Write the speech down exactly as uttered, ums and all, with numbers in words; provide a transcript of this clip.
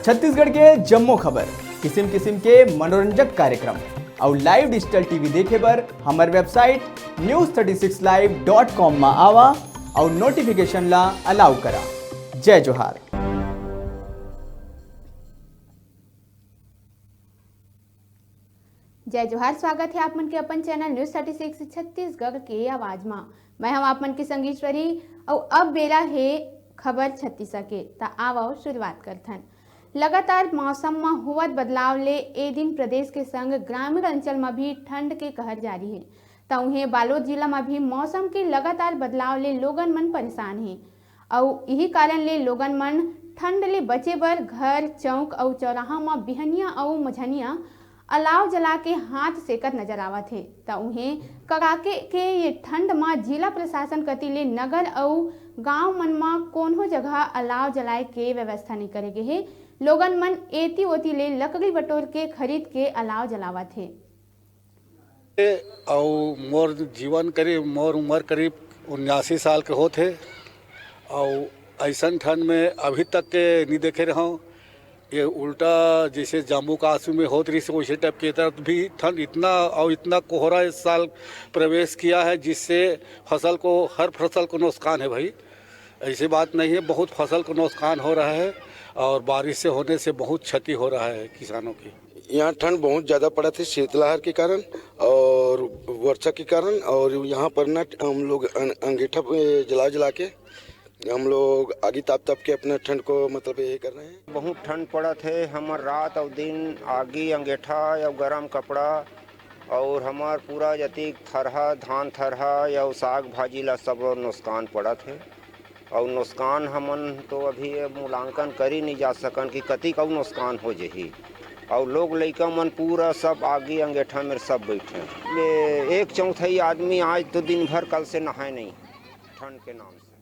छत्तीसगढ़ के जम्मो खबर, किसिम किसिम के मनोरंजक कार्यक्रम अउ live digital T V देखे बर हमर website news thirty six live dot com म आवा अउ notification ला allow करा। जय जोहार। जय जोहार, स्वागत हे आप मन के अपन channel news thirty six Chhattisgarh के आवाज मा। मैं हूं आप मन के संगीश्वरी। अउ अब बेरा हे खबर छत्तीसा के, त आवव शुरुआत करथन। लगातार मौसम म होवत बदलाव ले ए दिन प्रदेश के संग ग्रामीण अंचल म भी ठंड के कहर जारी हे। त उहें बालोद जिला म भी मौसम के लगातार बदलाव ले लोगन मन परेशान हे। अउ इही कारण ले लोगन मन ठंड ले बचे बर घर, चौक अउ चौराहा म बिहनिया अउ मझनिया अलाव जला के हाथ सेकत नजर आवत हे। त उहें कड़ाके के ये ठंड म जिला प्रशासन कति ले नगर अउ गांव मन म कोनो जगह अलाव जलाए के व्यवस्था नइ करे गे हे। लोगन मन एती ओती ले लकड़ी बटोर के खरीद के अलाव जलावत हे। अउ मोर जीवन करीब, मोर उम्र करीब उन्यासी साल के होत हे। अउ अइसन ठंड में अभी तक के नहीं देखे रहूं। ये उल्टा जैसे जम्मू काश्मीर में होत रहिस, वैसे टाइप के इधर भी ठंड इतना, और इतना कोहरा इस साल प्रवेश किया है, जिससे फसल को, हर फसल को नुकसान है भाई। ऐसी बात नहीं है, बहुत फसल को नुकसान हो रहा है और बारिश से होने से बहुत क्षति हो रहा है किसानों की। यहाँ ठंड बहुत ज़्यादा पड़ा थी शीतलहर के कारण और वर्षा के कारण, और यहाँ पर ना हम लोग अं-, अंगीठा पे जला जला के हम लोग आगी ताप ताप के अपना ठंड को, मतलब, ये कर रहे हैं। बहुत ठंड पड़त हे। हमर रात अउ दिन आगी, अंगेठा अउ गरम कपड़ा, अउ हमर पूरा जतिक थरहा, धान थरहा अउ साग भाजी ला सब नुकसान पड़त हे। अउ नुकसान हमन तो अभी ये मूल्यांकन कर ही नहीं जा सकन कि कतिक अउ नुकसान हो जही। अउ लोग लइका मन पूरा सब आगी अंगेठा में सब बैठे हैं। ये एक चौथाई आदमी आज तो दिन भर कल से नहाए नहीं, ठंड के नाम से।